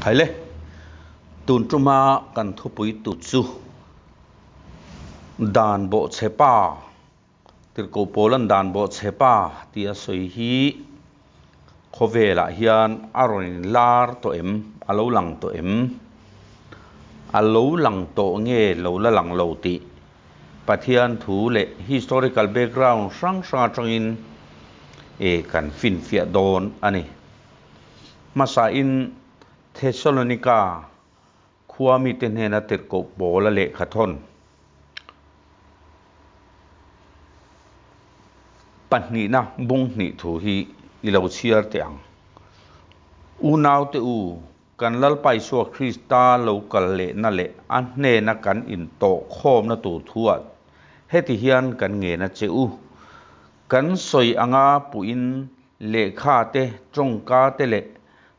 Khaile, tun tuma kan thupui tu chu dan bawhchhe pa, Tirhkoh Paula'n dan bawhchhe pa tih a sawi hi khawvelah hian a rawn inlar tawh em? A lo lang tawh em? A lo lang tawh nge lo la lang lo tih Pathian thu leh historical background hrang hrang atangin e kan finfiah dawn a ni. Hmasain Thessalonika khua mite hnena tirhkoh Paula lehkha thawn pahnihna bung hnih thu hi i lo chhiar teh ang. Unaute u, kan Lalpa Isua Krista lo kal lehna leh a hnena kan intawhkhawmna tur thuah heti hian kan ngen a che u. Kan sawi anga puhin lehkha te, tawngka te leh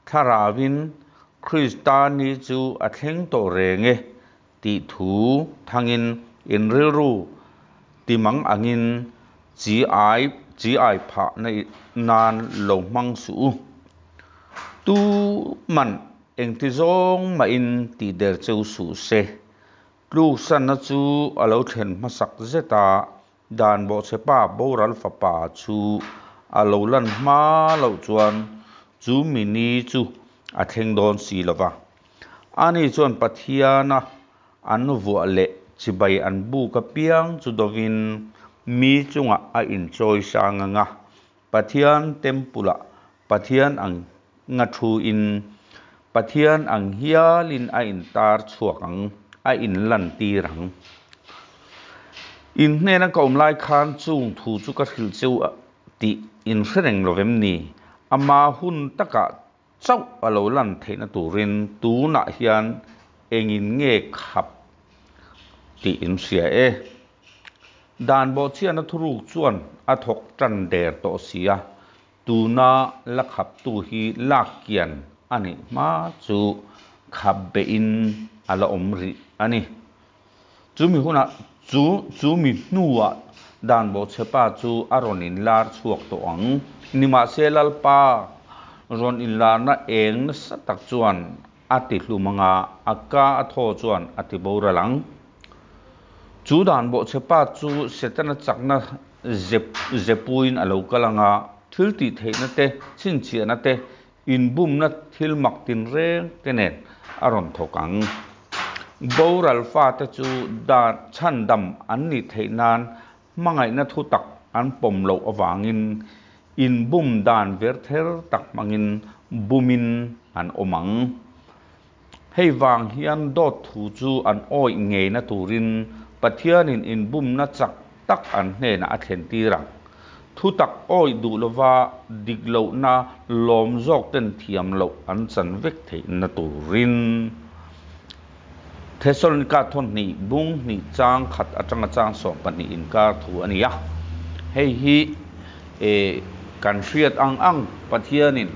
thlarauin Krista ni chu a thleng tawh reng e tih thu thangin in rilru timang angin chi ai chi ai phah na nan lo hmang suh u. Tu man engti zawng mahin tih der cheu suh se. Tluksanna chu a lo thlen hmasak zet a, dan bawhchhepa boral fapa chu a lo lan hma loh chuan chu mi ni chu a thleng dawn si lo va. Ani chuan Pathiana an vuah leh chibai an buk apiang chu dovin mi chungah a inchawi sang ang a, Pathian temple-ah Pathian ang nga thuin Pathian ang hialin a intar chhuak ang, a inlantir ang. In hnena ka awm lai khan chung thu chu ka hrilh cheu tih in hre reng lo vem ni? Ama hun takah chauh a lo lan theihna turin tunah hian engin nge khap tih in hria e. Dan bawhchhiatna thuruk chuan a thawk tan der tawh si a, tuna la khaptu hi lak kian a nih hma chu khap behin a la awm rih a ni. Chumi hunah chu chumi hnuah dan bawhchhepa chu a rawn inlar chhuak tawh ang. Nimahse Lalpa rawn inlarna eng nasa tak chuan a ti hlum anga a ka a thaw chuan a ti boral ang. Chu dan bawhchhepa chu Setana chakna zep zepuiin a lo kal anga thil tih theihna te, chhinchhiahna te, Inbumna thil mak tinreng te nen a rawn thawk ang. Boral fate chu dan chhandam an nih theih nan hmangaihna thu tak an pawm loh avangin inbum dan verther tak hmangin bumin an awm ang. Hei vang hian dawt thu chu an awih ngeina turin Pathianin inbumna chak tak an hnenah a thlen tir ang. Thutak awih duh lova dik lohna lawm zawk ten thiam loh an chan vek theihna turin Thesalonika thawn hnih bung hnih chang khat atanga chang 12 inkar thu a ni a. Hei hi kan hriat ang ang Pathianin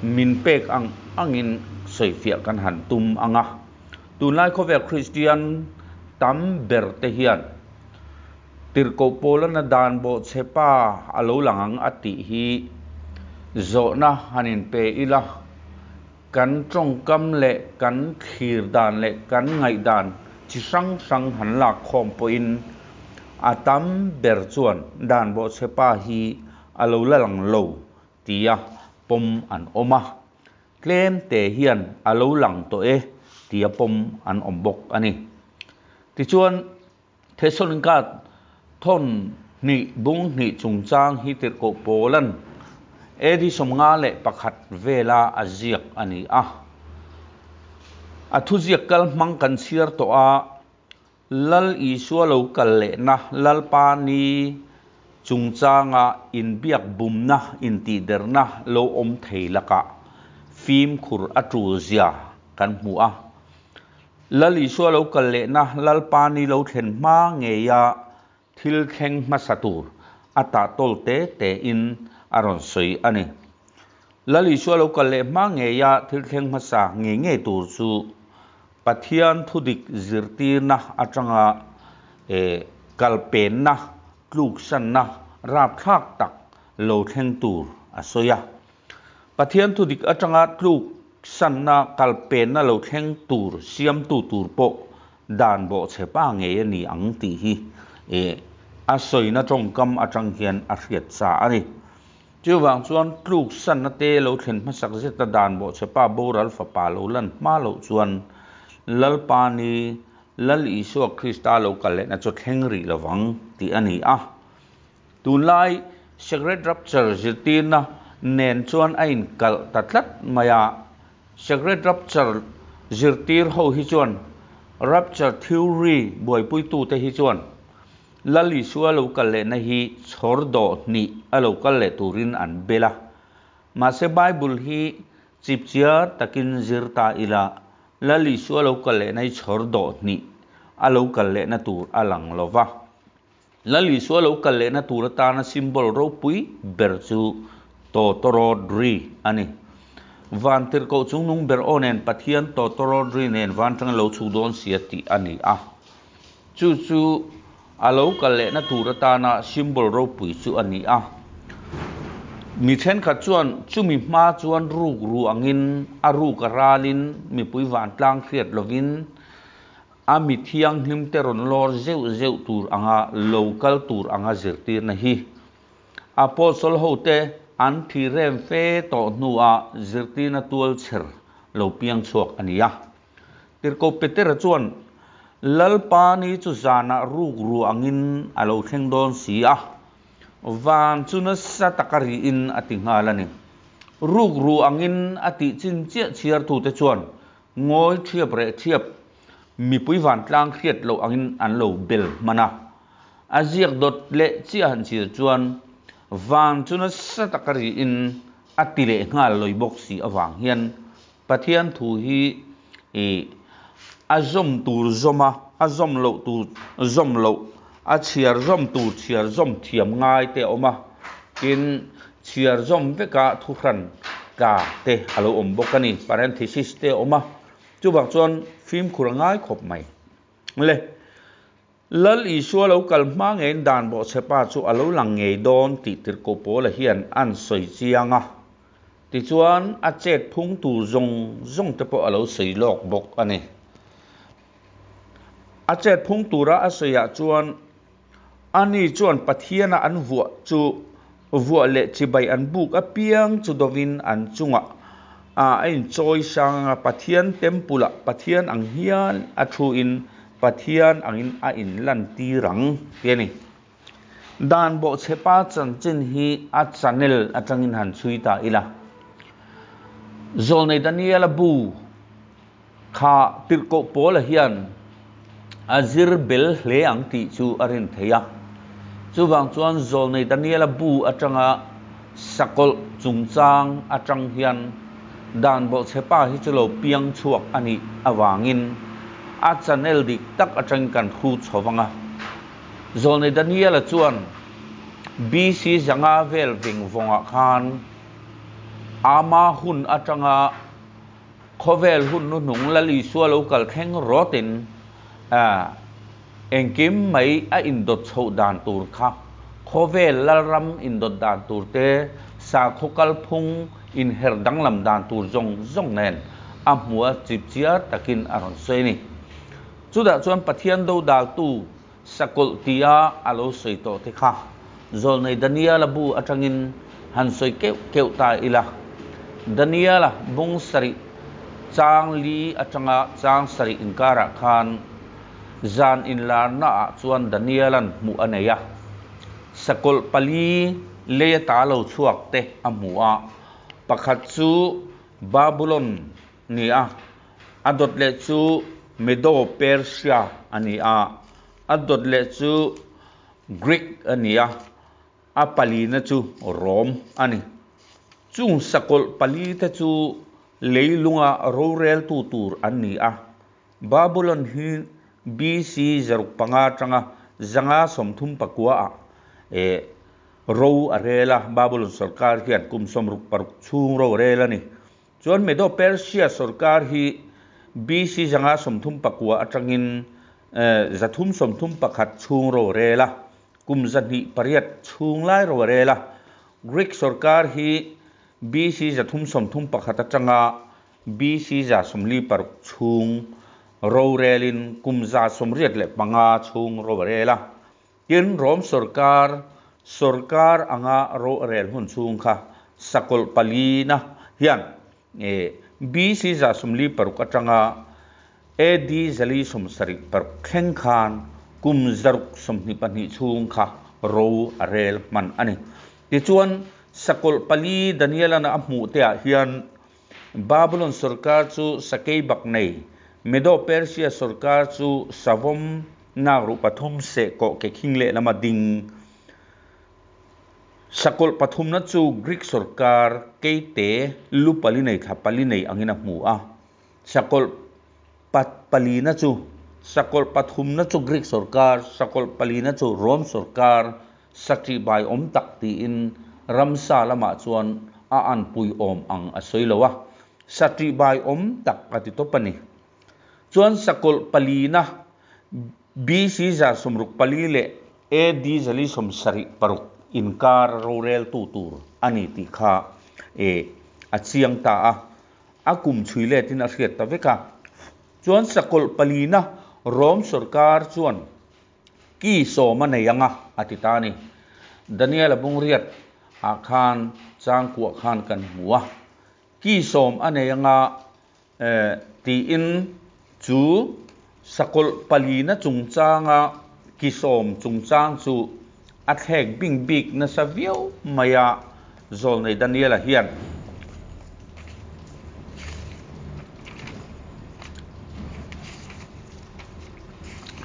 min pek ang angin sawifiah kan han tum ang a. Tunlai khawvel Kristian tam ber te hian Tirhkoh Paulana dan bawhchhe pa a lo lang ang a tih hi zawhna han inpe ila, kan tawngkam leh kan thlir dan leh kan ngaihdan chi hrang hrang han lak khawm pawhin a tam ber chuan dan bawhchhe pa hi a lo la lang lo tia pawm an awm a. Tlem te hian a lo lang tawh e tia pawm an awm bawk a ni. Tichuan, Thessalonika thawn hnih bung hnih chungchang hi Tirhkoh Paula'n AD 51 vela a ziak a ni a. A thuziak kal hmang kan chhiar tawh a, Lal Isua lo kal lehna Lalpa ni chungchanga inbiak bumna intihderna lo awm thei lakah fimkhur a tul zia kan hmu a. Lal Isua lo kal lehna Lalpa ni lo thlen hma ngeia thil thleng hmasa tur a tah tawl te tein a rawn sawi a ni. Lal Isua lo kal leh hma ngeia thil thleng hmasa ngei ngei tur chu Pathian thudik zirtirna atanga kalpenna, tluksanna rapthlak tak lo thleng tur a sawi a. Pathian thudik atanga tluk. sanna kal penna lo thleng tur siamtu tur pawh dan bawhchhe pa ngei a ni ang tih hi a sawina tawngkam atang hian a hriat sa a ni. Chuvang chuan tluk sanna te lo thlen hmasak zeta dan bawhchhe pa boral fapa lo lan hma loh chuan Lalpa ni Lal Isua Krista lo kal lehna chu thleng rih lovang tih a ni a. Tunlai Sacred Rapture zirtirna nen chuan a inkalh ta tlat mai a. Sacred Rapture zirtir ho hi chuan Rapture Theory buaipuitute hi chuan Lal Isua lo kal lehna hi chhawr dawh hnih a lo kal leh turin an bel a. Mahse Bible hi chipchiar takin zir ta ila Lal Isua lo kal lehna hi chhawr dawh hnih a lo kal lehna tur a lang lo va. Lal Isua lo kal lehna tur atana symbol ropui ber chu Tawtawrawt ri a ni. Van tirhkoh chungnung ber aw nen Pathian tawtawrawt ri nen van tanga lo chhuk dawn sia tih a ni a. Chu chu a lo kal lehna tur atana symbol ropui chu a ni a. Mi thenkhat chuan chumi hma chuan ruk ru angin a ruk a ralin mipui vantlang hriat lovin A mi thianghlim te rawn lawr zeuh zeuh tur anga lo kal tur anga zirtirna hi Apostle ho te an thi rem fe tawh hnuah zirtirna tual chher lo piang chhuak a ni a. Tirhkoh Petera chuan Lalpa ni chu zanah ruk ru angin a lo thleng dawn si a, van chu nasa taka riin a ti nghal a ni. Ruk ru angin a tih chin chiah chhiartute chuan Ngawi thiap reh thiap, mipui vantlang hriat loh angin an lo bel hman a. A ziak dawt leh chiah han chhir chuan van chu nasa taka riin a ti leh nghal lawi bawk si avang hian Pathian thu hi ih a zawm tur zawm a, a zawm loh tur zawm loh, a chhiar zawm tur chhiar zawm thiam ngai te a awm a, tin chhiar zawm veka thuhran tla te a lo awm bawk a ni, parenthesis te a awm a, chuvang chuan fimkhur a ngai khawp mai. Le, Lal Isua lo kal hma ngeiin dan bawhchhe pa chu a lo lang ngei dawn tih tirhkoh Paula hian an sawi chiang a, tichuan a chet phung tur zawng zawng te pawh a lo sawi lawk bawk a ni. A chet phung tura a sawiah chuan Ani chuan Pathiana an vuah chu vuah leh chibai an buk apiang chu dovin an chungah a inchawi sang anga Pathian temple-ah Pathian ang hian a thuin Pathian angin a inlantir ang ti a ni. Dan bawhchhepa chanchin hi a channel atangin han chhui ta ila. Zawlnei Daniela bu Kha tirhkoh Paula hian a zir bel hle ang tih chu a rin thei a. Chuvang chuan Zawlnei Daniela bu atanga sakawlh chungchang atang hian dan bawhchhepa hi chu lo piang chhuak a nih avangin a channel dik tak atangin kan hru chho vang a. Zawlnei Daniela chuan BC zanga vel veng vawngah khan ama hun atanga Khawvel hun hnuhnung Lal Isua lo kal thleng rawtin engkim mai a indawt chhoh dan tur kha, khawvel Lalram indawt dan tur te, sakhaw kalphung inher danglam dan tur zawng zawng nen a hmua chipchiar takin a rawn sawi a ni. Chutah chuan Pathian dodaltu sakawlh tia a lo sawi tawh te kha Zawlnei Daniela bu atangin han sawi keuh keuh ta ila. Daniela bung sarih chang li atanga chang sarih inkarah khan zan inlarnaah chuan Daniela'n hmuh a nei a. Sakawlh pali leia ta lo chhuak te a hmu a, pakhat chu Babulon ni a, a dawt leh chu Medo-Persia a ni a, a dawt leh chu Greek a ni a, a palina chu Rom a ni. Chung sakawlh palite chu leilunga roreltu tur an ni a, Babulon hi BC 500 atanga 539 ah ro a rel a, Babulon sorkar hian kum 66 chhung ro a rel a ni. Chuan Medo-Persia sorkar hi BC 539 atangin 331 chhung ro a rel a, kum 208 chhung lai ro a rel a. Greek sorkar hi BC 331 atanga BC 146 chhung rorelin kum 185 chhung ro a rel a. Tin, Rom sorkar sorkar anga ro a rel hun chhung kha sakawlh palina hian BC 146 atanga AD 476 thleng khan kum 622 chhung kha ro a rel hman a ni. Tichuan, sakawlh pali Danielana a hmuh te ah hian Babylon sorkar chu sakei bak nei, Medo-Persia sorkar chu savawm nak ruh pathum seh kawh ke khing lehlam a ding. Sakawlh pathumna chu Greek sorkar keite lu pali nei thla pali nei angin a hmu a. Sakawlh pat palina chu Sakawlh pathumna chu Greek sorkar, sakawlh palina chu Rome sorkar Saṭih bai awm tak tiin ramsa lamah chuan a anpui awm ang a sawi lo a, saṭih bai awm tak a ti tawp a ni. Chuan sakawlh palina BC 64 leh AD 476 inkar roreltu tur a ni tih kha a chiang ta a, a kum chhui letin a hriat ta vek a. Chuan sakawlh palina Rom sorkar chuan Ki sawm a nei anga a ti ta a ni. Daniel-a bungriat ah khan changkuah khan kan hmu a. Ki sawm a nei anga tiin chu sakawlh palina chungchanga ki sawm chungchang chu a thlek bing bik nasa viau mai a, zawlnei Daniel-a hian.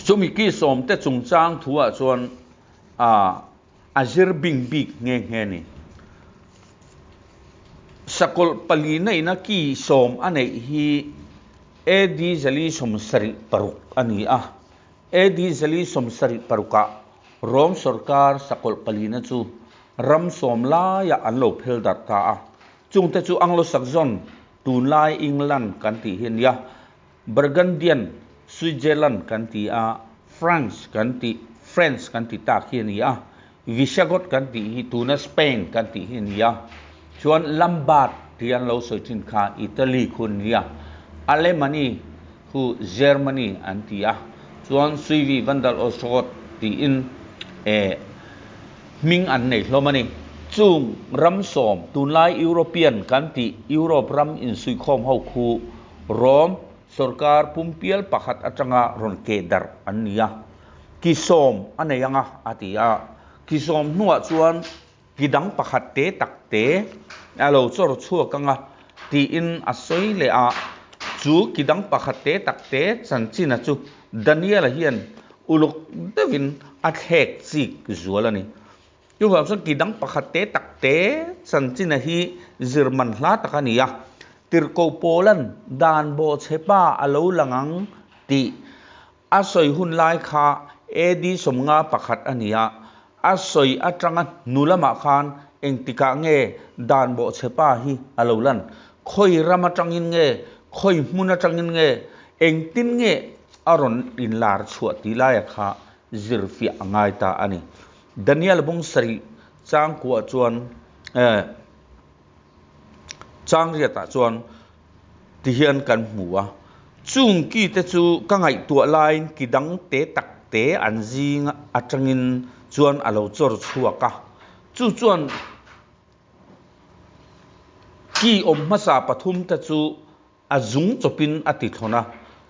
Chumi ki sawmte chungchang thuah chuan a zir bing bik nghe nghe a ni. Sakawlh palina ina ki sawm a neih hi AD 476 a ni a, AD 476 ah Rom sorkar sakawlh palina chu ram sawm laiah an lo phel darh ta a. Chungte chu Anglo-Saxon, tunlai England kan tih hi a nia, Burgundian, Switzerland kan ti a, France kan tih, French kan ti tak hi a ni a, Visigoth kan tih hi tuna Spain kan tih hi a ni a, chuan Lombard tih an lo sawi thin kha Italy khu a ni a, Alemanni khu Germany an ti a, chuan Suivi, Vandal, Ostrogoth tiin eh hming an nei hlawm a ni. Chung ram sawm, tunlai European kan tih Europe ram insuihkhawm ho khu Rom sorkar pumpial pakhat atanga rawn keh darh an ni a, ki sawm a nei ang a, a ti a. Ki sawm hnuah chuan ki dang pakhat te tak te a lo chawr chhuak ang a, tiin a sawi leh a. Chu ki dang pakhat te tak te chanchina chu Daniel-a hian uluk deuhin a thlek chik zual a ni. Chuvang chuan ki dang pakhat te tak te chanchina hi zir man hla tak a ni a, Tirhkoh Paula'n dan bawhchhe pa a lo lang ang tih a sawi hun lai kha AD 51 a ni a, a sawi atanga hnu lamah khan engtikah nge dan bawhchhe pa hi a lo lan, khawi ram atangin nge, khawi hmun atangin nge, engtin nge a rawn inlar chhuah tih laia kha zirfiah a ngai ta a ni. Daniel bung sarih changkuah chuan eh changriatah chuan tihian kan hmu a, chung ki te chu ka ngaihtuah laiin ki dang te tak te an zing atangin chuan a lo chawr chhuak a, chu chuan ki awm hmasa pathum te chu A zung chawpin a ti thlawn a,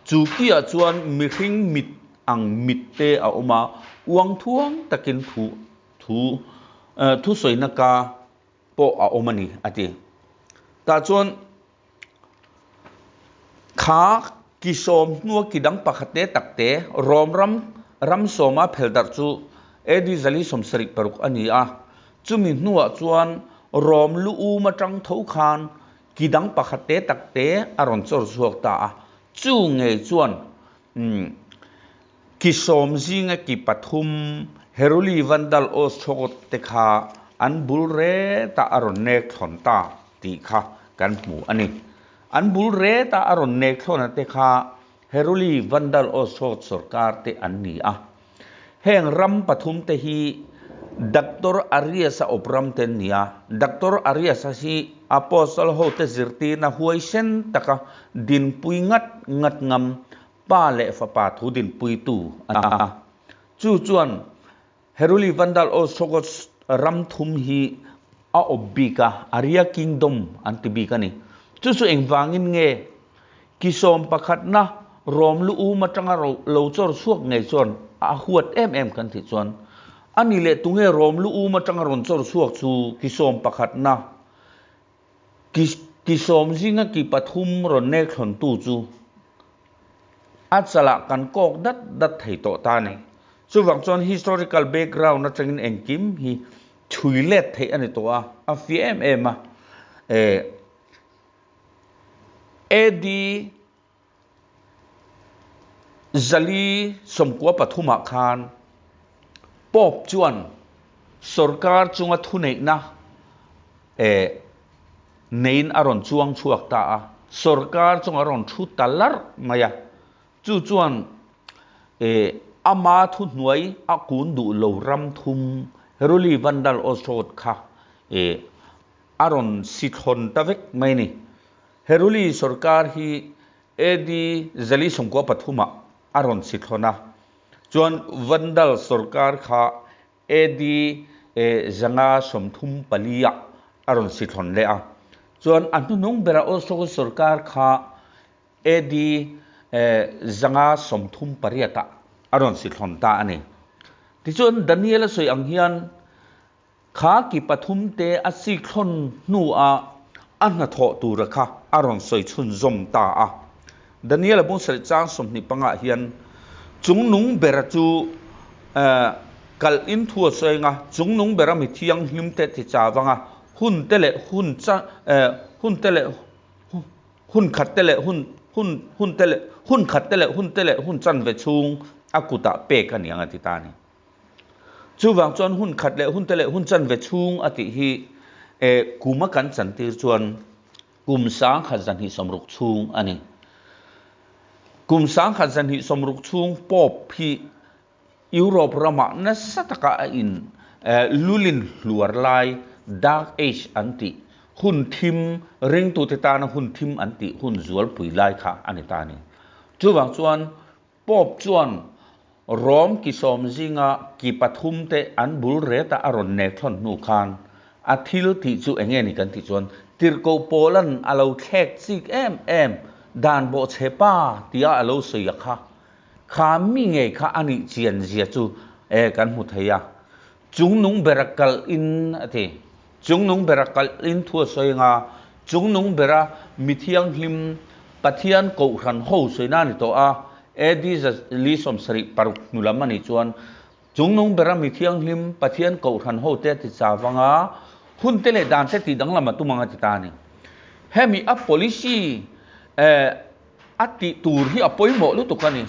chu kiah chuan mihring mit ang mit te a awm a, uang thuang takin thu thu thusawina ka pawh a awm a ni, a ti. Tah chuan kha ki sawm hnua ki dang pakhat te tak te Rom ram ram sawma phel darh chu AD 476 a ni a, chumi hnuah chuan Rom lu um atang tho khan Ki dang pakhat te tak te a rawn chawr chhuak ta a, chu ngei chuan ki sawm zinga ki pathum Heruli Vandal Ostrogoth te kha an bul retah a rawn nek thlawn ta tih kha kan hmu a ni. An bul retah a rawn nek thlawna te kha Heruli Vandal Ostrogoth sorkar te an ni a. Heng ram pathum te hi Doctor Arias-a awp ram te an ni a. Doctor Arias-a hi Apostle hote zirtirna huaisen taka dinpui ngat ngat ngam Pa leh Fapa thu dinpuitu a ni a. Chu chuan Heruli Vandal Ostrogoths ram thum hi a awp bik a, Aria Kingdom an ti bik a ni. Chu chu engvangin nge Kisawm pakhatna Rom lu um atanga lo chawr chhuak ngei chuan a huat em em kan tih chuan a ni leh tunge Rom lu um atanga rawn chawr chhuak chu Kisawm pakhatna Kisawm zinga ki pathum rawn nek thlawntu chu a chalah kan kawk dat dat thei tawh ta a ni. Chuvang chuan historical background atangin engkim hi chhui let theih a ni tawh a, a fiah em em a. AD 493 ah khan Pope chuan sorkar chunga thuneihna neiin a rawn chuang chhuak ta a, sorkar chunga rawn thu ta larh mai a, chu chuan ama thuhnuai a kun duh lo ram thum Heruli Vandal Ostrogoth kha a rawn si thlawn ta vek mai a ni. Heruli sorkar hi AD 493 ah a rawn si thlawn a, chuan Vandal sorkar kha AD 534 ah a rawn si thlawn leh a, chuan a hnuhnung berah Ostrogoth sorkar kha AD 538 ah a rawn si thlawn ta a ni. Tichuan Daniel a sawi ang hian Kha ki pathum te a sikthlawn hnuah a hnathawh tura kha a rawn sawi chhunzawm ta a. Daniel-a bung sarih chang 25 ah hian chungnung bera chu kalh in thu a sawi anga, chungnung bera mi thianghlim te ti chau anga, hun te leh hun cha hun te leh hun khat te leh hun hun hun te leh hun khat te leh hun te leh hun chanve chhung a kutah pek a ni ang a ti ta a ni. Chuvang chuan hun khat leh hun te leh hun chanve chhung a tih hi kum a kan chantir chuan kum 1160 chhung a ni. Kum 1160 chhung Pope hi Europe ramah nasa taka a in lulin hluar lai Dark Age an tih hun thim ringtute tana hun thim an tih hun zualpui lai kha a ni ta a ni. Chuvang chuan Pope chuan Rom ki sawm zinga ki pathum te an bul reta a rawn nek thlawn hnu khan a thil tih chu enge ni kan tih chuan Tirhkoh Paula'n a lo thlek chik em em dan bawhchhe pa tia a lo sawi a kha kha mi ngei kha a nih chian zia chu e kan hmu thei a. Chungnung bera kalh in a ti. Chungnung bera kalh in thu a sawi anga Chungnung bera mi thianghlim Pathian Kohhran ho sawina a ni tawh a, AD 476 hnu lam a nih chuan Chungnung bera mi thianghlim Pathian Kohhran ho te a ti chau anga hun te leh dan te tih danglam a tum ang a ti ta a ni. Hemi a policy a tih tur hi a pawimawh lutuk a ni.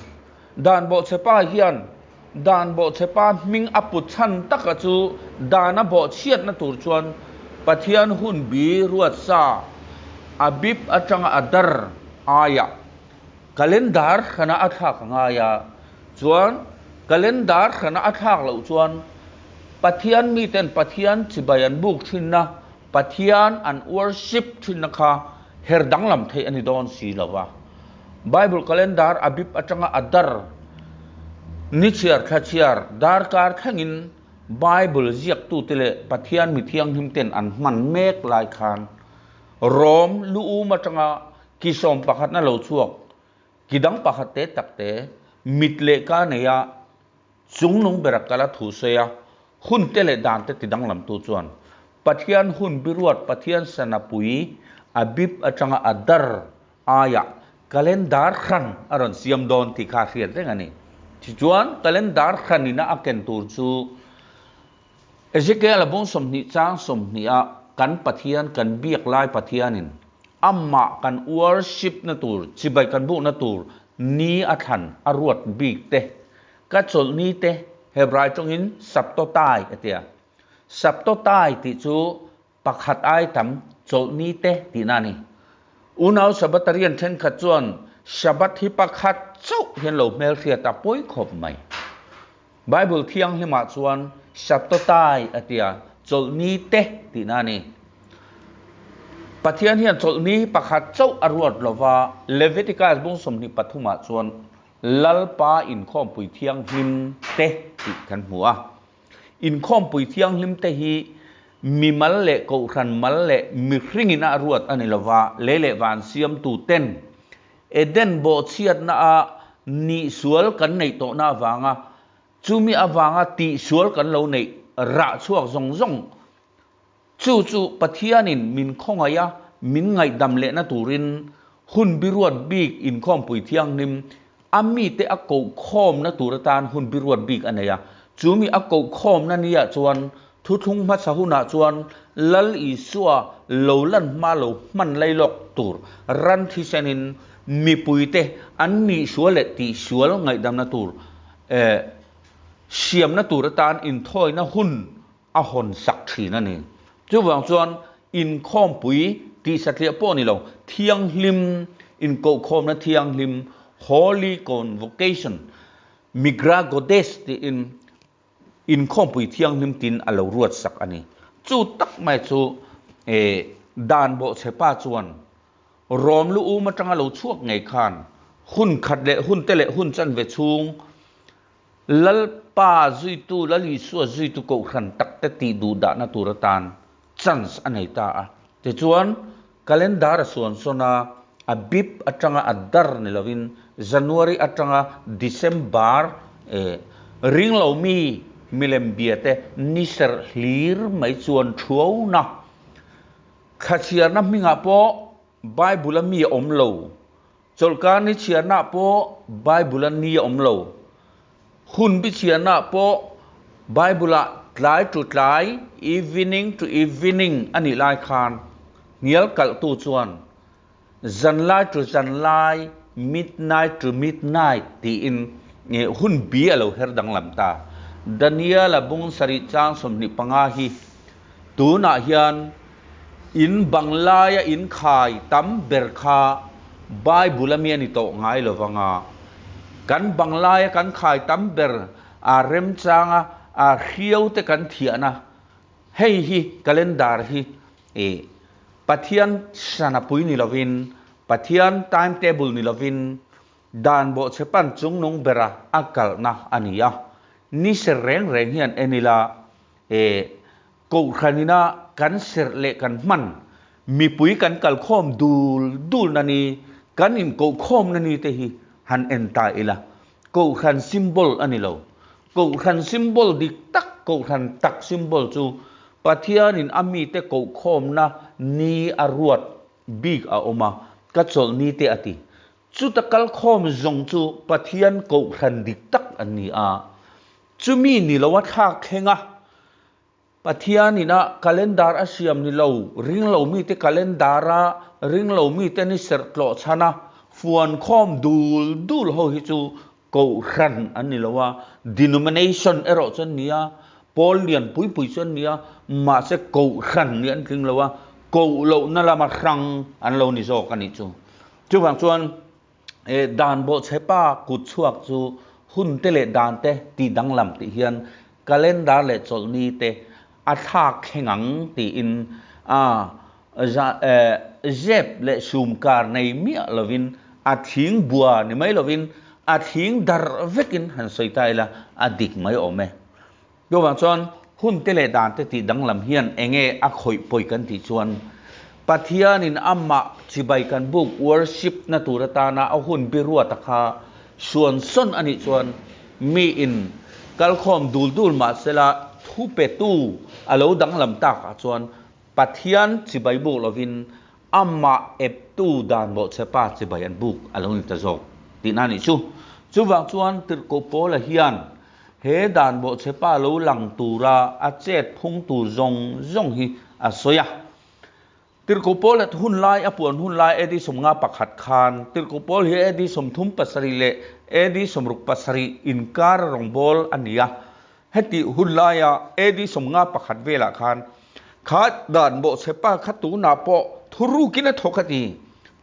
Dan bawhchhepa hian dan bawhchhepa hming a put chhan taka chu dan a bawhchhiatna tur chuan Pathian hun bi ruat sa a bip atanga a dar aiah calendar hrana a thlak a ngai a, chuan calendar hrana a thlak loh chuan Pathian miten Pathian chibai an buk thinna Pathian an worship thinna kha her danglam theih a ni dawn si lo va. Bible calendar a bip atanga a dar ni chhiar thla chhiar darkar thlengin Bible ziaktute leh Pathian mi thianghlimten an hman mek lai khan Rom lu um atanga ki sawm pakhatna lo chhuak ki dang pakhat te tak te mit leh ka neia Chungnung bera kal a thu sawi a, hun te leh dan te ti danglamtu chuan Pathian hun biruat Pathian sanapui a bip atanga a dar aiah calendar hran a rawn siam dawn tih kha a hriat reng a ni. Tichuan calendar hranina a ken tur chu Ezekiel a bung 20 chang 20 ah kan Pathian kan biak lai Pathianin amah kan worship na tur chibai kan bukna tur ni a thlan a ruat bik te Ka chawlhni te Hebrai tawngin Saptotai a ti a. Saptotai tih chu pakhat ai tam chawlhni te tihna a ni. Unau Sabbatarian thenkhat chuan Shabbat hi pakhat chauh hian lo hmelhriat a pawi khawp mai. Bible thianghlimah chuan Shabtotai a ti a, chawlhni te tihna a ni. Pathian hian chawlhni pakhat chauh a ruat lova, Leviticus bung 23 ah chuan Lalpa inkhawmpui thianghlim te tih kan hmu a. Inkhawmpui thianghlim te hi mimal leh kohhran mal leh mihringin a ruat a ni lova, lei leh van siamtu ten Eden bawhchhiatna a nihsual kan neih tawhna avanga chumi avanga tihsual kan lo neih rah chhuak zawng zawng chu chu Pathianin min khawngaih a, min ngaihdam lehna turin hun biruat bik inkhawmpui thianghlim a mite a kohkhawmna tur atan hun biruat bik a nei a. Chumi a kohkhawmna niah chuan Thuthlung hmasa hunah chuan Lal Isua lo lan hma lo hman lailawk tur ran thisenin mipuite an nihsual leh tihsual ngaihdamna tur eh siamna tur atan inthawina hun a hawn sak thin a ni. Chuvang chuan inkhawmpui tih satliah pawh ni lo, thianghlim, inkohkhawmna thianghlim, Holy Convocation, Migra Goddess tiin Inkhawmpui thianghlim tin a lo ruat sak a ni. Chu tak mai chu dan bawhchhe pa chuan Rom lu um atanga lo chhuak ngei khan hun khat leh hun te leh hun chanve chhung Lalpa zuitu Lal Isua zuitu kohhran tak te tih duh dahna tur atan chance a nei ta a. Tichuan calendar a suan sawn a, a bip atanga a dar ni lovin January atanga December ring lo mi milem bia te ni serh hlir mai chuan thuauna thlachhiarna hmingah pawh Bible a mi a awm lo, chawlhkar ni chhiarnaah pawh Bible a ni a awm lo, Hun bichhiahnaah pawh Bible-ah tlai to tlai, evening to evening, a nih lai khan hnial kalhtu chuan zanlai to zanlai, midnight to midnight, tiin hun bi a lo her danglam ta. Daniel-a bung sarih chang 25 hi tunah hian in bang laia inkhai tam ber kha Bible-a mi a ni tawh ngai lo vang a, kan bang laia kan khai tam ber a remchanga a hriau te kan thiahna hei hi calendar hi ih Pathian sana pui ni lovin Pathian timetable ni lovin dan bawhchhe pan chungnung bera a kalhna a ni a, ni ser reng reng hian en ila ih Kohhranina kan serh leh kan hman, mipui kan kalkhawm dul dulna ni, kan inkohkhawmna ni te hi han en ta ila, Kohhran symbol a ni lo. Kohhran symbol dik tak, Kohhran tak symbol chu Pathianin a mite kohkhawmna ni a ruat bik a awm a, ka chawlh ni te a ti. Chuta kalkhawm zawng chu Pathian Kohhran dik tak an ni a. Chumi ni lo a thlak thleng a, Pathian ina calendar a siam ni lo, ring lo mite calendar a ring lo mite ni serh tlawh chhan a, fuan khawm dul dul ho hi chu kohhran an ni lo a, denomination erawh chu an ni a, pawl lian pui pui chu an ni a, mahse kohhran nih an tling lo a, koh lohna lama hrang an lo ni zawk a nih chu. Chuvang chuan Dan bawhchhepa kut chhuak chu hun te leh dan te tih danglam tih hian calendar leh chawlhni te a thlak thleng ang tiin a zep leh sumkar nei miah lovin a thing bua ni mai lovin a thing darh vekin han sawi ta ila a dik mai awm e. Chuvang chuan hun te leh dan te tih danglam hian enge a khawih pawi kan tih chuan Pathianin amah chibai kan buk worship na tur atana a hun biruata kha suan sawn a nih chuan miin kalkhawm dul dul mahsela thu petu a lo danglam takah chuan Pathian chibai buk lovin amah eptu dan bawhchhepa chibai an buk a lo ni ta zawk tihna a nih chu. Chuvang chuan Tirhkoh Paula hian He dan bawhchhepa lo lang tura a chet phung tur zawng zawng hi a sawi a. Tirhkoh Paul at hun lai a puan hun lai AD 51 khan Tirhkoh Paul hi AD 37 leh AD 67 inkar rawngbâwl a ni a. Heti hun laia AD 51 velah khan kha dan bawhchhepa kha tunah pawh thurukin a thawk a ti.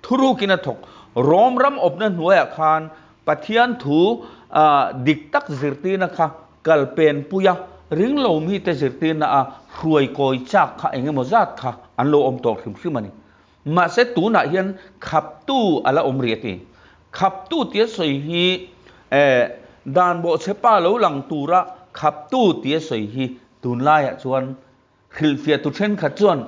Thurukin a thawk. Rom ram awpna hnuaiah khan Pathian thu dik tak zirtirna kha kal penpui a, ringlo mite zirtirna a hruai kawi chak kha eng emaw zat kha an lo awm tawh hrim hrim a ni. Mahse tunah hian khaptu a la awm rih a ti. Khaptu tia sawi hi eh dan bawhchhepa lo lang tura khaptu tia sawi hi tunlaiah chuan Hrilhfiahtu thenkhat chuan,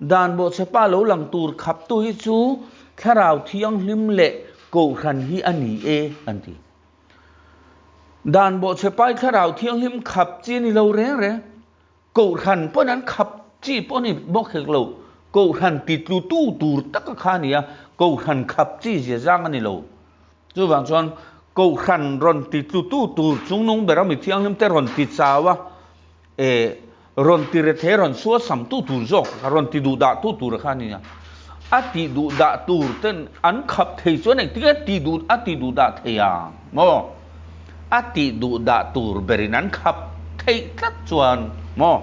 Dan bawhchhepa lo lang tur khaptu hi chu Thlarau Thianghlim leh Kohhran hi a ni e, an ti. Dan bawhchhepa hi Thlarau Thianghlim khap chi a ni lo reng reng. Kohhran pawn an khap chi pawh a ni bawk hek lo. Kohhran titlutu tur taka kha a ni a, Kohhran khap chi zia zang a ni lo. Chuvang chuan Kohhran rawn titlutu tur chungnung bera mi thianghlimte rawn ti chau a, E, rawn ti rethei rawn sual sam tu tur zawk kha, rawn ti duh dah tu tur kha a ni a. A ti duh dah tur ten an khap thei chuan engtin nge ti duh a ti duh dah thei ang maw? A ti duh dah tur berin an khap theih tlat chuan maw?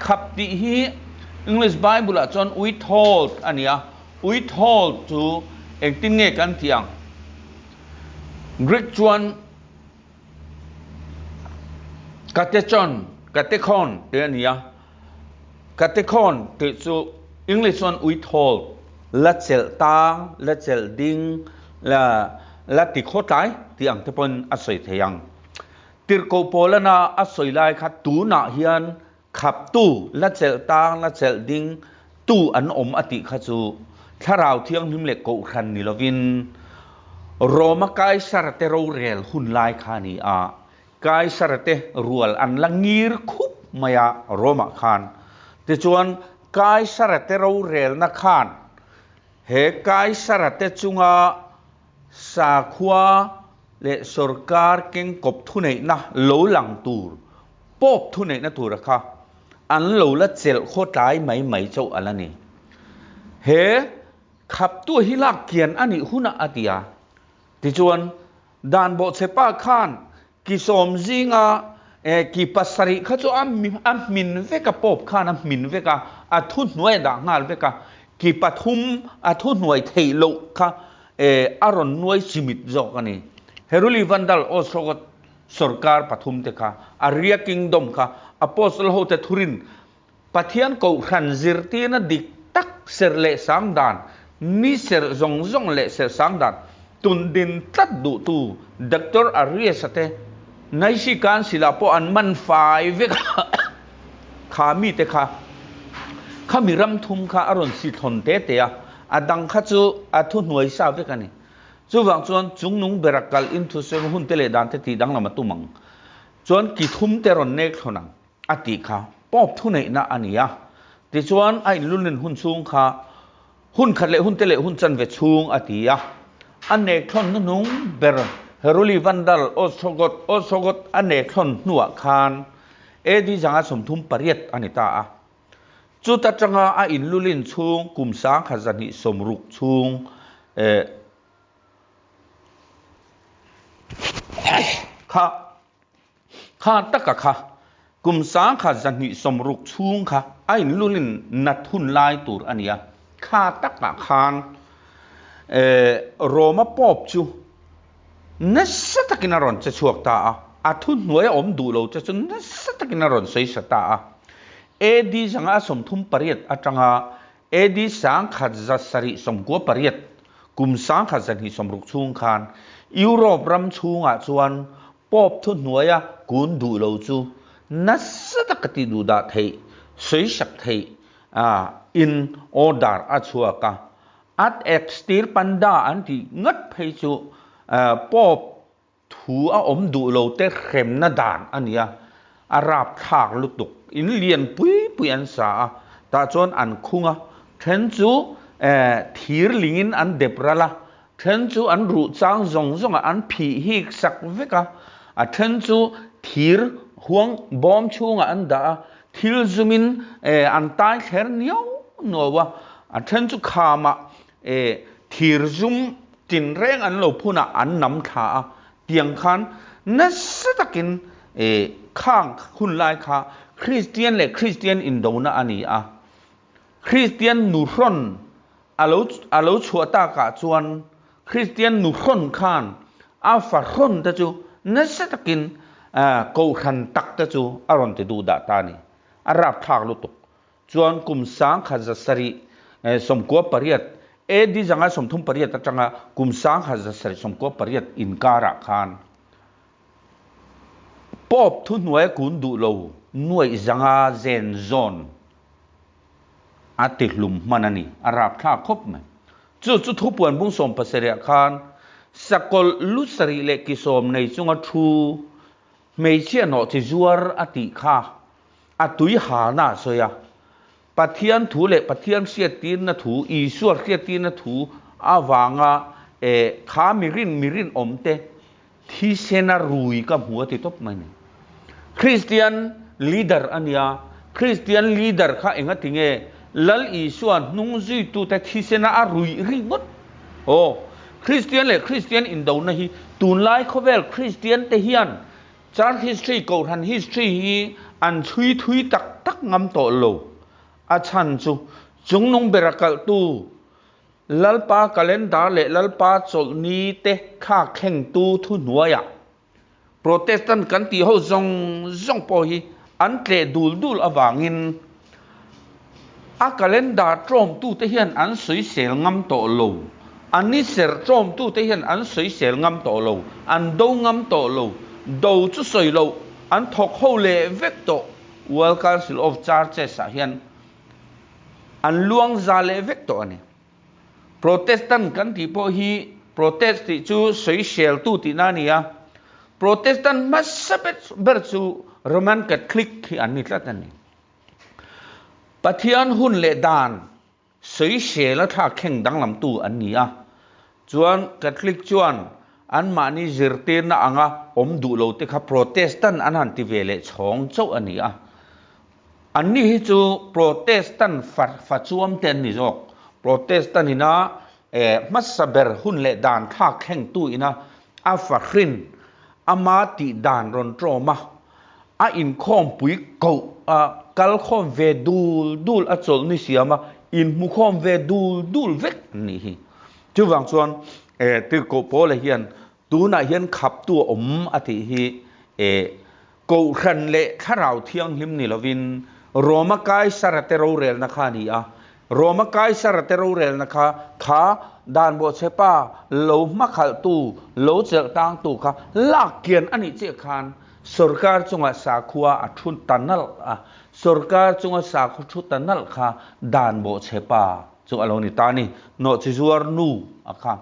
Khap tih hi English Bible ah chuan withhold a ni a, withhold chu engtin nge kan tih ang? Greek chuan Katechon, Katekhon tih a ni a, Katekhon tih chu English chuan withhold, la chelh tang, la chelh ding, la la ti khaw tlai tih ang te pawhin a sawi thei ang. Tirhkoh Paulana a sawi lai kha tunah hian khaptu, la chelh tang, la chelh ding tu an awm a tih kha chu Thlarau Thianghlim leh Kohhran ni lovin Roma Kaisara te rorel hun lai kha a ni a, Kaisara te rual an la ngir khup mai a Roma khan. Tichuan Kaisara te rorelna khan he Kaisara te chunga Sakhua leh sorkar kengkawp thuneihna lo lang tur, pawp thuneihna tura kha an lo la chelh khaw tlai mai mai chauh a la ni. He khaptu hi lak kian a nih hunah a ti a. Tichuan, dan bawhchhepa khan ki sawm zinga ki pasarih kha chu a hmin vek a, pawp khan a hmin vek a, a thuhnuai a dah nghal vek a, ki pathum a thuhnuai theih loh kha a rawn nuai chimit zawk a ni. Heruli Vandal Ostrogoth sorkar pathum te kha, Arya Kingdom kha, Apostle hote thurin Pathian Kohhran zirtirna dik tak serh leh sang dan, ni serh zawng zawng leh serh sang dan tun din tlat duhtu Doctor Arias-a te Naisi Council-ah pawh an man fai vek a, kha mite kha khami ram thum kha a rawn si thlawn te te a, a dang kha chu a thuhnuai sa vek a ni. Chuvang chuan chungnung bera kal inthusawi hun te leh dan te tih danglam a tum ang chuan ki thum te rawn nek thlawn ang. A tih kha pawp thuneihna a ni a. Tichuan a inlunlin hun chhung kha hun khat leh hun te leh hun chanve chhung a ti a. A nekthlawn hnuhnung ber Heruli Vandal Ostrogoth Ostrogoth a nekthlawn hnuah khan AD 138 a ni ta a. Chuta tanga a inlulin chhung kum 1260 chhung eh kha Kha taka kha, kum 1260 chhung kha a inlulin nat hun lai tur a ni a, kha takah khan Roma Pope chu nasa takin a rawn che chhuak ta a, a thuhnuai a awm duh lo che chu nasa takin a rawn sawi sa ta a. AD 138 atanga AD 1798, kum 1260 chhung khan Europe ram chhungah chuan Pope thuhnuaia kun duh lo chu nasa taka tih duh dah theih, sawisak theih in order a chhuak a. Ad extirpanda an tih ngat phei chu Pope Thu a awm duh lo te hremna dan a nia, a rapthlak lutuk. In lian pui pui an sa a, tah chuan an khung a, then chu thir lingin an dep ral a, then chu an ruh chang zawng zawngah an phih hik sak vek a, a then chu thir huang bawm chhungah an dah a, thil zumin an tai thler niau nuau a, a then chu khamah thir zum Tinreng an lo phunah an nam thla a, tiang khan nasa takin khang hun lai kha Kristian leh Kristian indona a ni a. Kristian nuhrawn a lo a lo chhuah takah chuan Kristian nuhrawn khan a fahrawn te chu nasa takin Kohhran tak te chu a rawn ti duh dah ta a ni. A rapthlak lutuk. Chuan kum 1798 AD 538 atanga kum 1798 inkarah khan Pope thuhnuaia kun duh lo nuaih zanga zen zawn a ti hlum hman a ni. A rapthlak khawp mai. Chu chu thupuan bung 17 ah khan sakawlh lu sarih leh ki sawm nei chunga thu hmeichhia hnawh chi zuar a tih kha a tui halna a sawi a. Pathian thu leh Pathian hriattirna thu, Isua hriattirna thu avanga kha mirin mirin awmte Thisena rui ka hmu a ti tawp mai ni. Kristian leader a nia, Kristian leader kha enga ti nge Lal Isua hnung zuitute thisena a ruih rih ngawt? Aw, Kristian leh Kristian indona hi tunlai khawvel Kristian te hian Church history, Kohhran history hi an chhui thui tak tak ngam tawh lo. A chhan chu chungnung bera kalhtu Lalpa calendar leh Lalpa chawlhni te kha thlengtu thuhnuaiah Protestant kan tih ho zawng zawng pawh hi an tleh dul dul avangin a calendar tlawmtute hian an sawisel ngam tawh lo, a ni serh tlawmtute hian an sawisel ngam tawh lo, an do ngam tawh lo, do chu sawi loh an thawk ho leh vek tawh World Council of Churches ah hian An luang za leh vek tawh a ni. Protestant kan tih pawh hi protest tih chu sawiseltu tihna a ni a, Protestant hmasa ber chu Roman Catholic hi an ni tlat a ni. Pathian hun leh dan sawisel a thlak thleng danglamtu an ni a, chuan Catholic chuan anmahni zirtirna anga awm duh lo te kha Protestant an han ti ve leh chhawng chauh a ni a. Anni hi chu Protestant fa fa chuam te an ni zawk. Protestant ina hmasa ber hun leh dan thlak thlengtu ina a fa hrin ama tih dan rawn tlawm a, a inkhawmpui koh a kal khawm ve dul dul a chawlh ni siam a inhmukhawm ve dul dul vek an nih hi. Chuvang chuan Tirhkoh Paula hian Tunah hian khaptu a awm a tih hi e Kohhran leh Thlarau Thianghlim ni lovin Roma Kaisara te rorelna kha a ni a. Roma Kaisara te rorelna kha kha dan bawhchhepa lo hmakhalhtu, lo chelh tangtu kha lak kian a nih chiah khan sorkar chunga sakhua a thu ta nalh a, sorkar chunga sakhaw thu ta nalh kha dan bawhchhepa chu a lo ni ta a ni. Nawhchizuar nu a kha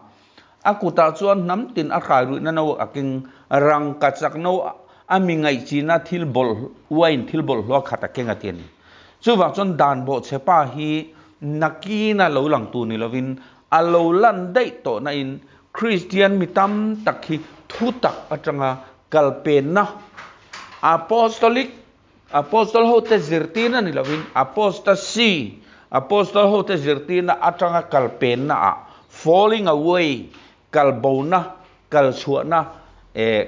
A kutah chuan hnam tin a hrai ruihna no a keng, rangka chak no a mi ngaihchina thil bawlh wine thil bawlhhlawh khat a keng a ti a ni. Chuvang chuan dan bawhchhe pa hi nakina lo lang tur ni lovin a lo lan daih tawh nain Kristian mi tam tak hi thutak atanga kalpenna Apostolic Apostle hote zirtirna ni lovin apostasy, Apostle hote zirtirna atanga kalpenna ah falling away, kalbona, kalchhuahna, eh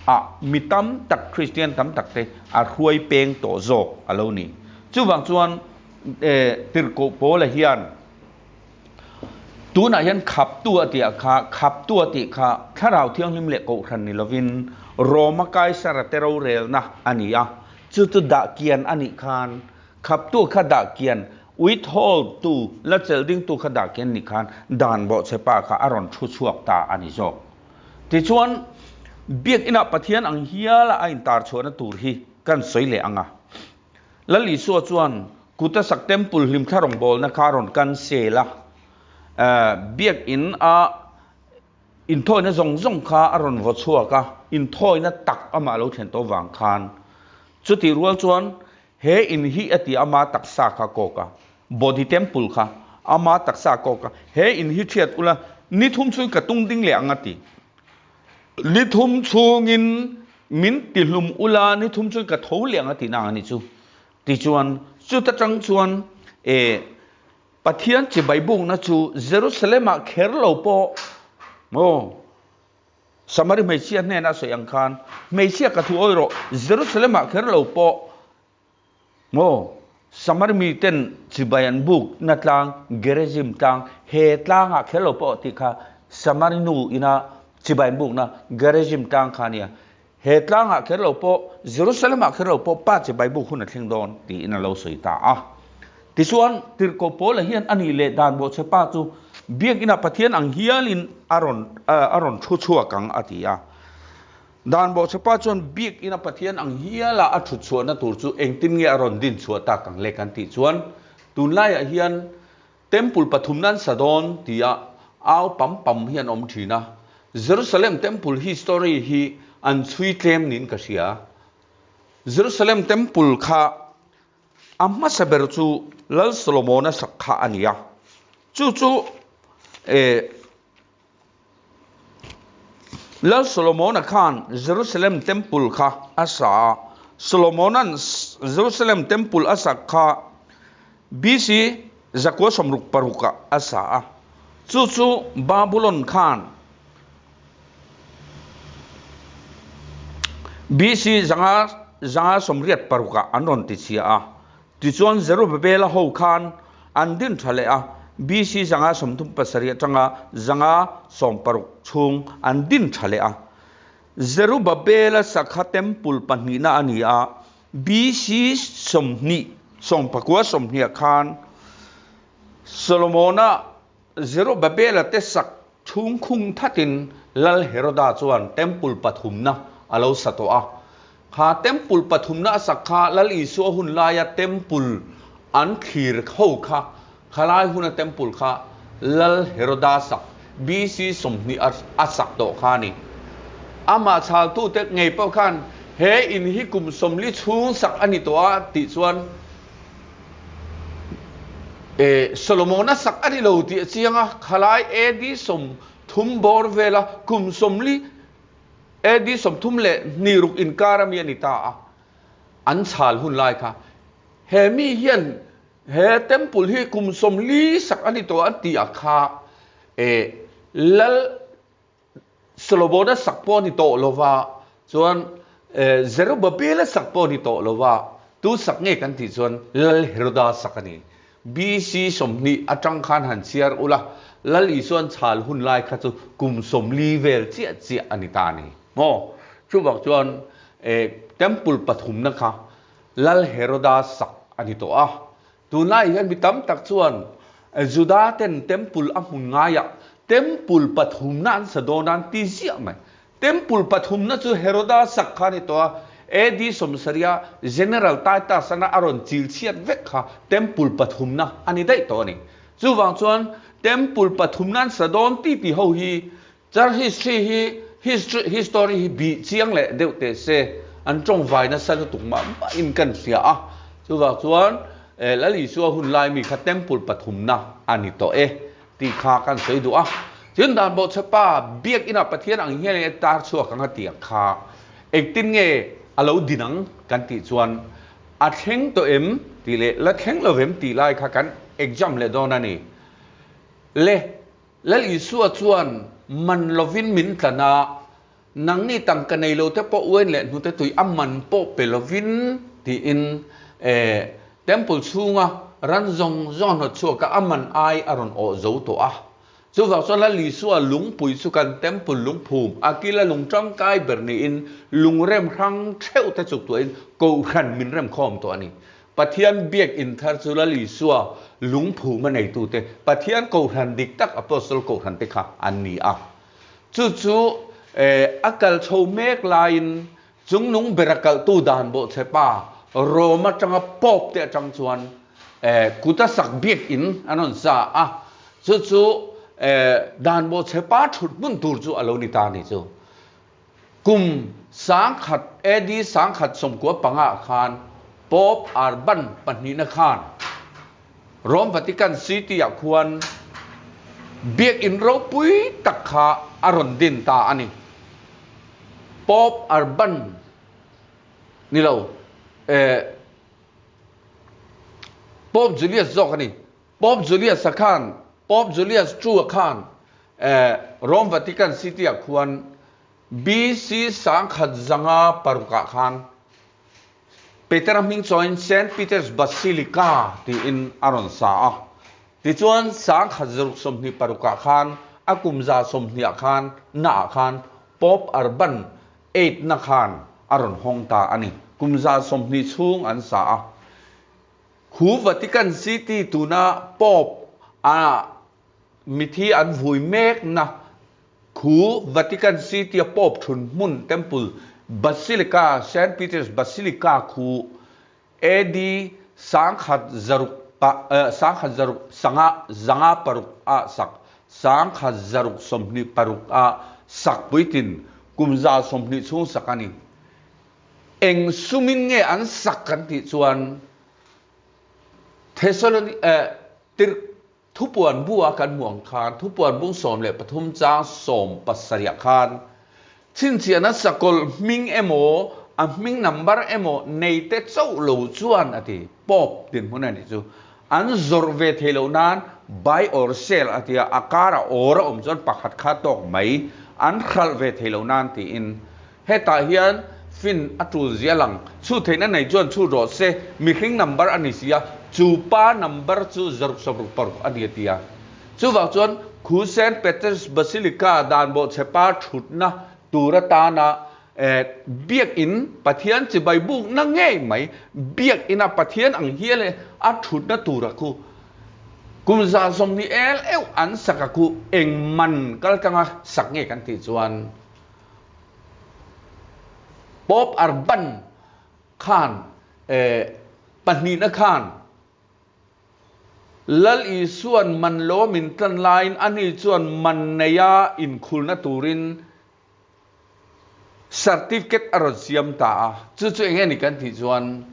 ah mi tam tak Kristian tam tak te a hruai peng tawh zawk a lo ni. Chuvang chuan eh Tirhkoh Paula hian Tunah hian khaptu a tih kha, khaptu a tih kha Thlarau Thianghlim leh Kohhran ni lovin Roma Kaisara te rorelna a ni a, chu chu dah kian a nih khan, khaptu kha dah kian, withhold tu, la chelh dingtu kha dah kian nih khan dan bawhchhepa kha a rawn thu chhuak ta a ni zawk. Tichuan, Biakinah Pathian ang hiala a intar chhuahna tur hi kan sawi leh ang a. Lal Isua chuan kuta sak temple hlimthla rawngbawlna kha a rawn cancel a, biakin a inthawina zawng zawng kha a rawn vaw chhuak a, inthawina tak amah a lo thlen tawh vang khan. Chutih rual chuan he in hi a ti ama taksa kha kawk a, body temple kha ama taksa kawk a, he in hi thiat ula ni thum chhungin ka tung ding leh ang a ti. Ni thum chhungin min tihlum ula, ni thum chuan ka tho leh ang a tihna ang a ni chu. Tichuan, chuta tang chuan e Pathian chibai bukna chu Jerusalem-ah kher lo pawh maw Samari hmeichhia hnena sawi ang khan, Hmeichhia ka thu awi rawh, Jerusalem-ah kher lo pawh Maw? Samari miten chibai an buk na tlang, Gerizim tlang, he tlangah kher lo pawh tih kha Samari nu ina chibai an bukna Gerizim tlang kha a nia. He tlangah kher lo pawh, Jerusalem-ah kher lo pawh Pa chibai buk hun a thleng dawn, tiin a lo sawi ta a. Tichuan, Tirhkoh Paula hian a nih leh dan bawhchhe pa chu biakinah Pathian ang hialin a rawn a rawn thu chhuak ang, a ti a. Dan bawhchhe pa chuan biakina Pathian ang hiala a thut chhuahna tur chu engtin nge a rawn din chhuah tak ang le kan tih chuan, tunlaiah hian Temple pathum nan sa dawn tia au pam pam hi an awm thin a, Jerusalem Temple history hi an chhui tlem niin ka hria. Jerusalem Temple kha a hmasa ber chu Lal Solomona sak kha a ni a, chu chu eh Lal Solomona khan Jerusalem Temple kha a sa a. Solomona'n Jerusalem Temple a sak kha BC 166 ah a sa a. Chu chu Babulon khan BC 586 ah an rawn tichhia a. Tichuan Zerubabela ho khan an din tha leh a, BC 537 atanga 560 chhung an din tha leh a. Zerubabela sakha temple pahnihna a ni a, BC 20, 19 ah khan Solomona Zerubabela te sak chhung khung thatin Lal Heroda chuan temple pathumna a lo sa tawh a. Kha temple pathumna a sak kha Lal Isua hun laia temple an thlir ho kha, khalai huna temple kha Lal Heroda sak BC 20 a sak tawh kha a ni. Amah chhaltute ngei pawh khan he in hi kum 40 chhung sak a ni tawh a tih chuan, E, Solomona sak a ni lo tih a chiang a, khalai AD 30 bawr vela kum 40 AD 36 inkar ami a ni ta a, an chhal hun lai kha. He mi hian he temple hi kum 40 sak a ni tawh a tih a kha, e, Lal Solomona sak pawh a ni tawh lo va, chuan Zerubabela sak pawh a ni tawh lo va, tu sak nge kan tih chuan Lal Heroda sak a ni. BC 20 atang khan han chhiar ula, Lal Isuan chhal hun lai kha chu kum 40 vel chiah chiah a ni ta a ni. Maw? Chuvang chuan Temple pathumna kha Lal Heroda sak a ni tawh a. Tunlai hian mi tam tak chuan Juda ten Temple a hmun ngaiah Temple pathumna an sa dawn a an ti ziah mai. Temple pathumna chu Heroda sak kha a ni tawh a, AD 70 a General Titus ana a rawn chil chhiat vek kha Temple pathumna a ni daih tawh a ni. Chuvang chuan Temple pathumna an sa dawn ti ti ho hi Church history hi history history hi bih chiang leh deuh teh se, an tawngvai nasa lutuk mah mah in kan hria a, chuvang chuan Lal Isua hun lai mi kha temple pathumna a ni tawh e tih kha kan sawi duh a. Tin dan bawhchhe pa biak inah Pathian ang hian e tar chhuak ang a tih ang kha engtin nge a lo din ang kan tih chuan a thleng tawh em tih leh la thleng lo em tih lai kha kan exam leh dawn a ni. Le Lal Isua chuan man lovin min tlan a, nangni tangka nei lo te pawh uain leh hnute tui a man pawh pe lovin tiin Temple chhunga ran zawng zawng a hnawt chhuak a, a man ai a rawn awh zo tawh a. Chuvang chuan Lal Isua lungpui chu kan Temple lungphum a kila lung tangkai ber niin lungrem hrang theuh te chuk tuahin Kohhran min remkhawm tawh a ni. Pathian biak inthar chu Lal Isua lungphum a neitute, Pathian Kohhran dik tak Apostle Kohhran te kha an ni a. Chu chu a kal chho mek laiin chungnung bera kalhtu dan bawhchhe pa Rome atanga Pope te atang chuan kuta sak biak in an rawn sa a. Chu chu dan bawhchhe pa thut hmun tur chu a lo ni ta a ni chu. Kum 1000 AD 1095 ah khan Pope Urban pahnihna khan Rome Vatican City ah khuan biakinn ropui tak kha a rawn din ta a ni. Pope Urban ni lo eh Pope Julius zawk a ni. Pope Julius-a khan, Pope Julius II-a khan Rome Vatican City-ah khuan BC 1056 ah khan Petera hming chawiin Saint Peter's Basilica tiin a rawn sa a. Tichuan 1026 ah khan a kum 120 ah khan naah khan Pope Urban. Eight na khan a rawn hawng ta a ni. Kum 120 chhung an sa a. Khu Vatican City tuna Pope a mithi an vui mekna khu Vatican City a Pope thun hmun Temple Basilica, Saint Peter's Basilica khu AD 1600 sanga 506 ah sak, 1626 ah sak puitlin kum 120 chhung sak a ni. Eng sumin nge an sak kan tih chuan Thessaloni Tirh Thupuan bu a kan hmuh ang khan Thupuan bung 13 chang 17 ah khan chhinchhiahna sakawlh hming emaw a hming number emaw nei te chauh lo chuan a ti. Pope dinhmun a nih chu. An zawrh ve thei loh nan buy or sell a tia a kar a or a awm chuan pakhat kha tawk mai an hralh ve thei loh nan tiin hetah hian fin a tul zia lang. Chhut theihna nei chuan chhut rawh se, mihring number a ni si a, chu pa number chu 666 a ni a ti a. Chuvang chuan khu Saint Peter's Basilica dan bawhchhepa thutna tur atana biakin Pathian chibai bukna ngei mai biakina Pathian ang hial e a thutna tura khu kum 120 el euh an sak a khu eng man kal tlanga sak nge kan tih chuan Pope Urban khan pahnihna khan Lal Isua'n man lo min tlan laiin ani chuan man neia inkhulna turin certificate a rawn siam ta a. Chu chu eng nge ni kan tih chuan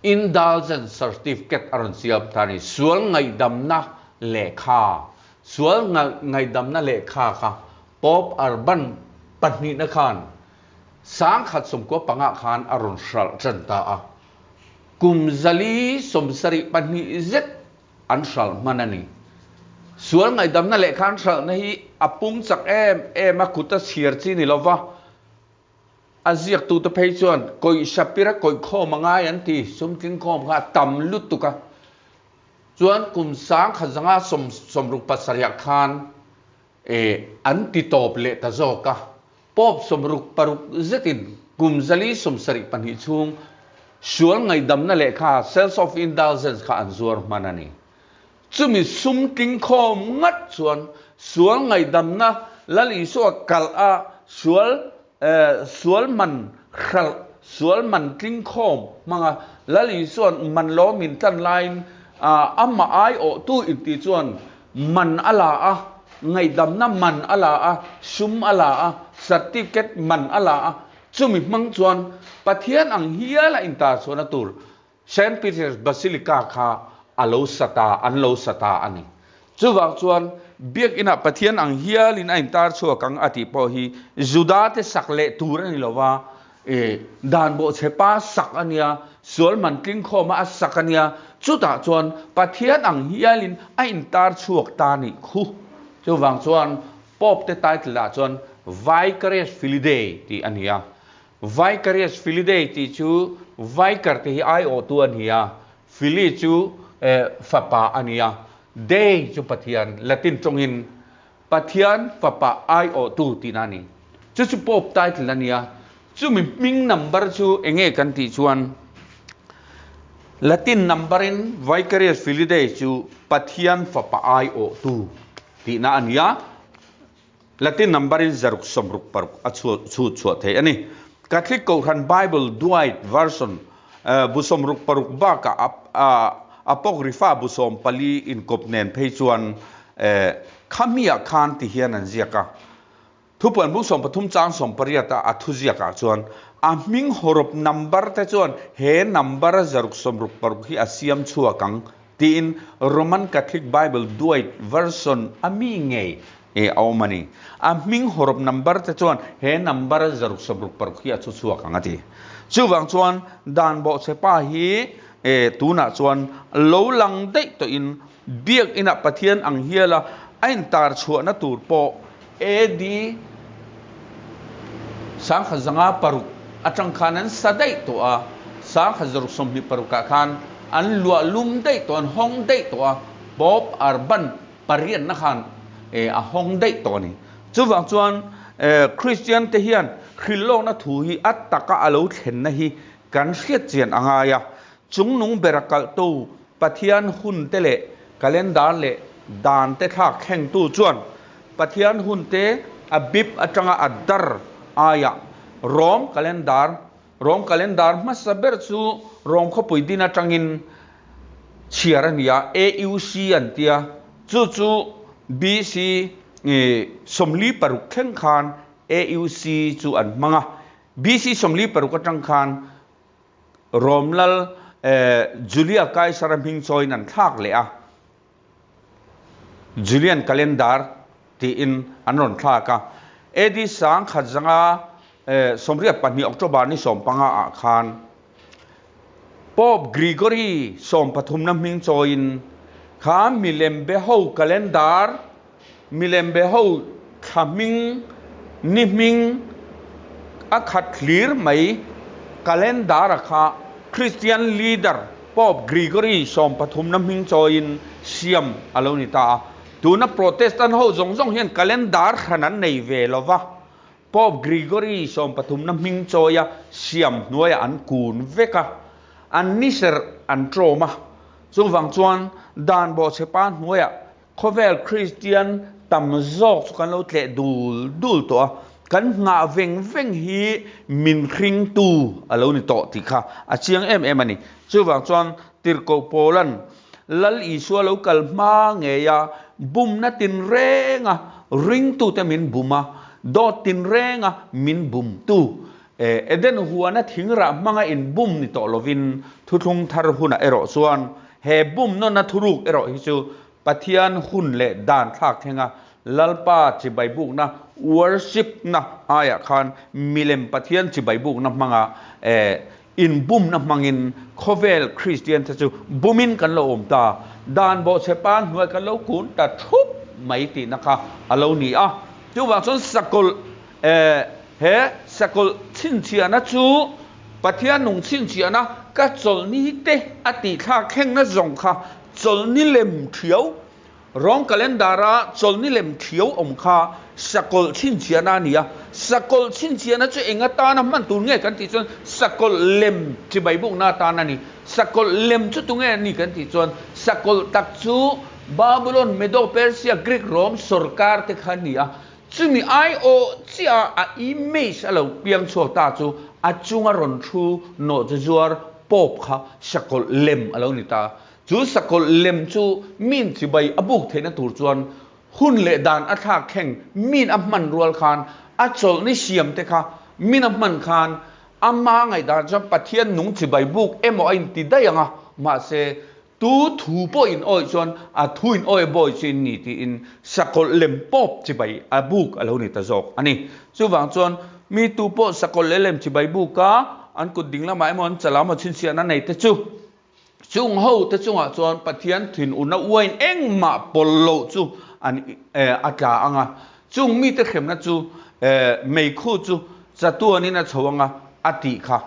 indulgence certificate a rawn siam ta a ni. Sual ngaihdamna lehkha, sual ngaihdamna lehkha kha Pope Urban pahnihna khan 1095 khan a rawn hralh tan ta a, kum 472 zet an hralh hman a ni. Sual ngaihdamna lehkha an hralhna hi a pung chak em em a, kut a chhiar chi ni lova, a ziaktute phei chuan kawih Shapira kawih khawm a ngai an ti, sum tling khawm kha a tam lutuk a. Chuan kum 1967 khan E, an ti tawp leh ta zawk a. Pope 66 zetin kum 472 chhung sual ngaihdamna lehkha Sales of Indulgence kha an zuar hman a ni. Chumi sum tling khawm ngat chuan sual ngaihdamna Lal Isua kalh a sual sual man hralh sual man tling khawm hmanga Lal Isua'n man lo min tlan laiin amah aiawhtu inti chuan Man a la a, ngaihdamna man a la a, sum a la a, certificate man a la a, chumi hmang chuan Pathian ang hial a intar chhuahna tur Saint Peter's Basilica kha a lo sa ta, an lo sa ta a ni. Chuvang chuan Biakinah Pathian ang hialin a intar chhuak ang a tih pawh hi Judate sak leh tur a ni lo va, E, dan bawhchhe pa sak a nia, sual man tling khawma a sak a nia, chutah chuan Pathian ang hialin a intar chhuak ta nih khu. Chuvang chuan Pope te title ah chuan Vicarius Filii Dei tih a ni a. Vicarius Filii Dei tih chu Vicar te hi aiawhtu a ni a, Filii chu fapa a ni a, Dei chu Pathian, Latin tawngin Pathian fapa aiawhtu tihna a ni. Chu chu Pope title a nia. Chumi hming number chu eng nge kan tih chuan Latin number in Vicarius Filii Dei chu Pathian fapa aiawhtu tihna a nia. Latin number in 666 a chhut chhuah thei a ni. Catholic Kohhran Bible Dwight Version bu 66 bakah Apocrypha bu 14 inkawp nen phei chuan Khamiah khan ti hian an ziak a. Thupuan bung 13 chang 18 a a thuziak ah chuan a hming hawrawp number te chuan he number 666 hi a siam chhuak ang tiin Roman Catholic Bible Dwight Version a mi ngei a awm a ni. A hming hawrawp number te chuan he number 666 hi a chu chhuak ang a ti. Chuvang chuan dan bawhchhe pa hi tunah chuan lo lang daih tawhin Biakinah Pathian ang hiala a intar chhuahna tur pawh AD 1906 atang khan an sa daih tawh a, 1926 ah khan an luah lum daih tawh, an hawng daih tawh a, Pope Urban pariatna khan a hawng daih tawh a ni. Chuvang chuan Kristian te hian hrilhlawkna thu hi a taka a lo thlenna hi kan hriat chian a ngai a. Chungnung bera kalhtu Pathian hunte leh calendar leh dante thlak thlengtu chuan Pathian hunte a bip atanga a dar aiah Rom calendar Rom calendar hmasa ber chu Rom khawpui din atangin chhiar a ni a, AUC an tia, chu chu BC 46 thleng khan AUC chu an hmang a, BC 46 atang khan Rom lal Julia Kaisara hming chawiin an thlak leh a, Julian Calendar tiin an rawn thlak a. AD 1182 October ni 15 ah khan Pope Gregory 13 na hming chawiin kha milem be ho calendar, milem be ho thla hming, ni hming a khat hlir mai calendar a kha Christian leader Pope Gregory 13 na hming chawiin siam a lo ni ta a. Tuna Protestant ho zawng zawng hian calendar hran an nei ve lo va, Pope Gregory 13 na hming chawia siam hnuaiah an kun vek a, an ni serh an tlawm a. Chuvang chuan dan bawhchhepa hnuaiah Khawvel Kristian tam zawk chu kan lo tleh dul dul tawh a, kan nghah veng veng hi min hringtu a lo ni tawh tih kha a chiang em em a ni. Chuvang chuan Tirhkoh Paula'n Lal Isua lo kal hma ngei a, bumna tinrenga ringtute min bum a, dawt tinrenga min bumtu, Eden huana thingrah hmanga inbum ni tawh lovin thuthlung thar hunah erawh chuan he bum nawna thuruk erawh hi chu Pathian hun leh dan thlak thlenga Lalpa chibai bukna, worship, na aiah khan milem Pathian chibai bukna hmanga inbumna hmangin khawvel Kristian te chu bumin kan lo awm ta, dan bawhchhe pa hnuai kan lo kun ta thup mai tihna kha a lo ni a. Chuvang chuan sakawlh He sakawlh chhinchhiahna chu Pathian nung chhinchhiahna ka chawlhni te a tih thlak thlengna zawng kha chawlhni lem thiau, Rom calendar-a chawlhni lem thiau awm kha sakawlh chhinchhiahna a ni a. Sakawlh chhinchhiahna chu eng atana hman tur nge kan tih chuan sakawlh lem chibai bukna atan a ni. Sakawlh lem chu tunge a ni kan tih chuan sakawlh tak chu Babylon, Medo, Persia, Greek, Rom sorkar te kha a ni a. Chumi aiawh chiah a image a lo piang chhuak ta chu a chunga rawn thu nawh chu zuar Pope kha sakawlh lem a lo ni ta. Chu sakawlh lem chu min chibai a buk theihna tur chuan hun leh dan a thlak thleng min a hman rual khan a chawlhni siam te kha min a hman khan ama ngaihdan chuan Pathian nung chibai buk emaw a inti daih ang a, mahse Tu thu pawh in awih chuan a thu in awih bawi chu in ni tiin sakawlh lem pawp chibai a buk a lo ni ta zawk a ni. Chuvang chuan mi tu pawh sakawlh leh lem chibai buk a an kut ding lamah emaw an chalah emaw chhinchhiahna nei te chu chung ho te chungah chuan Pathian thinurna uain engmah pawlh loh chu an a tla ang a, chung mite hremna chu meikhu chu chatuanin a chho ang a a tih kha.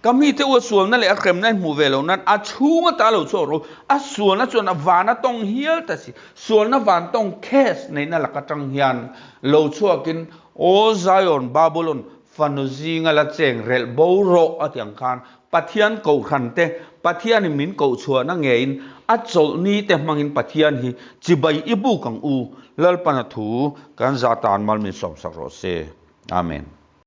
Ka mite u a sualna leh a hremna in hmuh ve loh nan a chhung ata lo chhuak rawh u. A sualna chuan a van a tawng hial ta si. Sualna van tawng case neihna lak atang hian lo chhuakin Aw Zion, Babulon, fanu zinga la cheng relh bo rawh a ti ang khan Pathian kohhran te, Pathianin min koh chhuahna ngeiin a chawlhni te hmangin Pathian hi chibai i buk ang u. Lalpana thu kan zah tan mal min sawmsak rawh se. Amen.